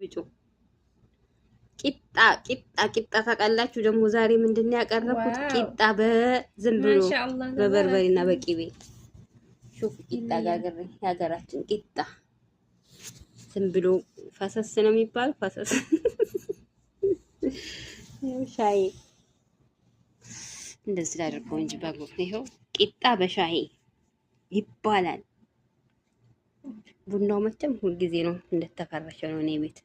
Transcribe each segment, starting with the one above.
ብጩ ቂጣ ቂጣ ቂጣ ታውቃላችሁ። ደግሞ ዛሬ ምንድን ነው ያቀረብኩት? ቂጣ በዝም ብሎ በበርበሬና በቂቤ ሹፍ ቂጣ ጋግሬ፣ የሀገራችን ቂጣ ዝም ብሎ ፈሰስ ነው የሚባለው። ፈሰስ ሻይ እንደዚህ ላድርገው እንጂ ባግቦ ይኸው ቂጣ በሻይ ይባላል። ቡናው መቼም ሁልጊዜ ነው እንደተፈረሸ ነው እኔ ቤት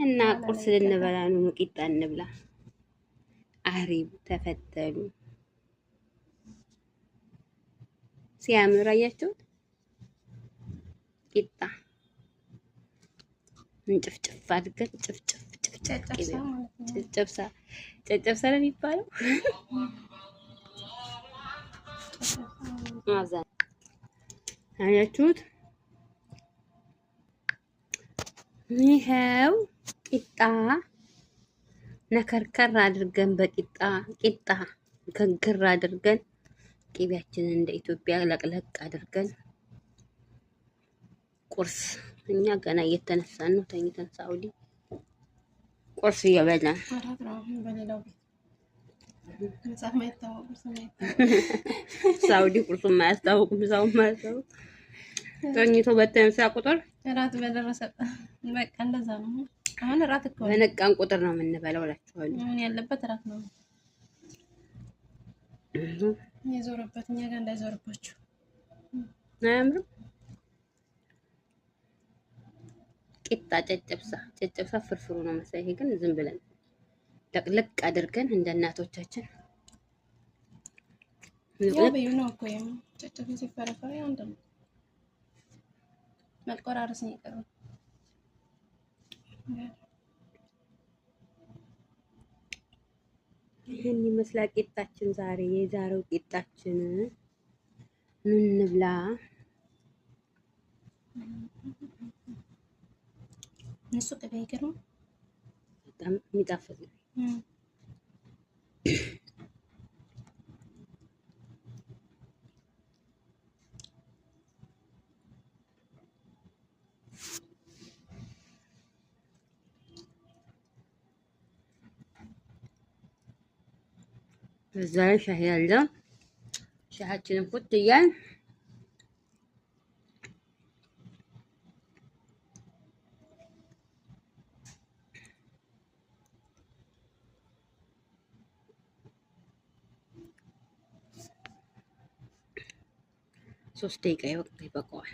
እና ቁርስ ልንበላ ነው። ቂጣ እንብላ። አሪብ ተፈተሉ ሲያምር አያችሁት? ቂጣ እንጭፍጭፍ አድርገን ጭፍጭፍ ጭፍጭፍ ጨጨብሳ ጨጨብሳ ነው የሚባለው። አያችሁት? ይኸው ቂጣ ነከርከር አድርገን በቂጣ ቂጣ ግግር አድርገን ቂቤያችንን እንደ ኢትዮጵያ ለቅለቅ አድርገን ቁርስ። እኛ ገና እየተነሳን ነው፣ ተኝተን ሳውዲ ቁርስ እየበላን ሳውዲ ቁርሱ የማያስታውቅ ምሳው የማያስታውቅ ተኝቶ በተነሳ ቁጥር እራት በደረሰ በቃ እንደዛ ነው። አሁን እራት እኮ በነቃን ቁጥር ነው የምንበላው እላችኋለሁ። አሁን ያለበት እራት ነው የዞረበት፣ እኛ ጋር እንዳይዞርባችሁ። አያምርም? ቂጣ ጨጨብሳ ጨጨብሳ ፍርፍሩ ነው መሰለኝ። ይሄ ግን ዝም ብለን ለቅለቅ አድርገን እንደ እናቶቻችን ያው በይው ነው እኮ ጨጨብሳ ሲፈረፈር ያው እንደ መቆራረስ ነው የቀረው። ይህን ይመስላል ቂጣችን ዛሬ። የዛሬው ቂጣችን ምን እንብላ? ንጹህ ቅቤ ይገርም፣ በጣም የሚጣፍጥ ነው። በዛ ላይ ሻሂ አለ። ሻሃችንን ፉት እያልን 3 ደቂቃ ይበቃዋል።